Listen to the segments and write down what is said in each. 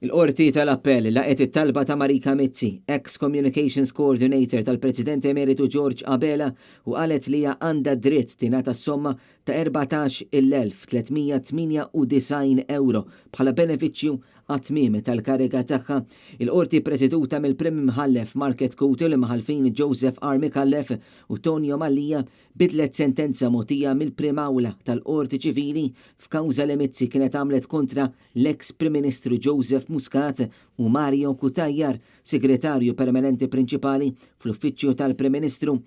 Il-Qorti tal-Appell laqgħet it-talba ta' Marika Mizzi, ex Communications Coordinator tal-President Emeritu George Abela u qalet li hija għandha dritt tingħata s-somma ta' 14,398 ewro bħala benefiċċju għat-tmiem tal-kariga tagħha. Il-Qorti ppreseduta mill-Prim Imħallef Market Coote u l-Imħallfin Joseph R. Micallef u Tonio Mallia bidlet sentenza mogħtija mill-Prim Awla tal-Qorti Ċivili f'kawża li Mizzi kienet għamlet kontra l-eks Prim Ministru Joseph Muscat u Mario Cutajar, Segretarju Permanenti Prinċipali fl-Uffiċċju tal-Prim Ministru.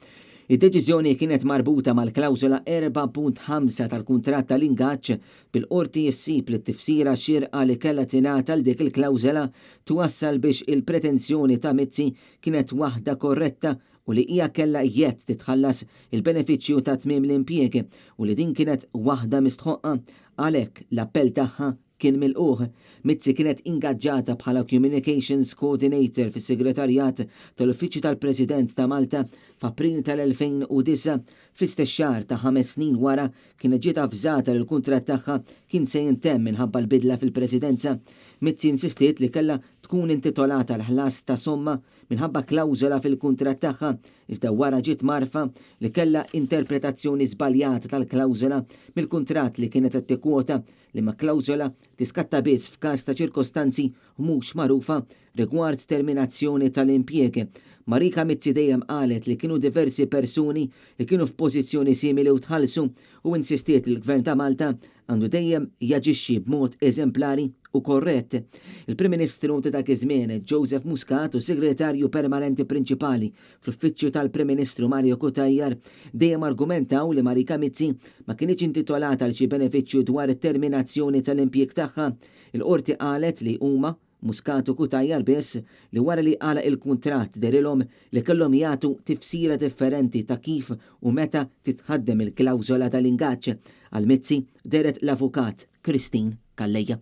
Id-deċiżjoni kienet marbuta mal-klawżola 4.5 tal-kuntratt tal-ingaġġ, bil-Qorti ssib li t-tifsira xierqa li kellha tingħata għal dik il-klawżola twassal biex il-pretensjoni ta' Mizzi kienet waħda korretta u li hija kellha jedd titħallas il-benefiċċju ta' tmiem l-impjieg u li din kienet waħda mistħoqqa. Għalhekk, l-appell tagħha kien milqugħ. Mizzi kienet ingaġġata bħala Communications Coordinator fis-Segretarjat tal-Uffiċċju tal-President ta' Malta f'April tal-2009. Fl-istess xahar ta' ħames snin wara kienet ġiet avżata li l-kuntratt tagħha kien se jintemm minħabba l-bidla fil-Presidenza. Mizzi insistiet li kellha tkun intitolata għall-ħlas ta' somma minħabba klawżola fil-kuntratt tagħha, iżda wara ġiet mgħarrfa li kellha interpretazzjoni żbaljata tal-klawżola mill-kuntratt li kienet qed tikkwota, liema klawżola tiskatta biss f'każ ta' ċirkostanzi mhux magħrufa rigward terminazzjoni tal-impjieg. Marika Mizzi dejjem qalet li kienu diversi persuni li kienu f'pożizzjoni simili u tħallsu u insistiet li l-Gvern ta' Malta għandu dejjem jaġixxi b'mod eżemplari u korrett. Il-Prim Ministru ta' dak iż-żmien, Joseph Muscat u s-Segretarju Permanenti Prinċipali fl-Uffiċċju tal-Prim Ministru Mario Cutajar dejjem argumentaw li Marika Mizzi ma kinitx intitolata għal xi benefiċċju dwar it-terminazzjoni tal-impjieg tagħha. Il-Qorti qalet li huma Muscat u Cutajar biss li wara li għalaq il-kuntratt dehrilhom li kellhom jagħtu tifsira differenti ta' kif u meta titħaddem il-klawżola tal-ingaġġ. Għal Mizzi dehret l-avukat Christine Calleja.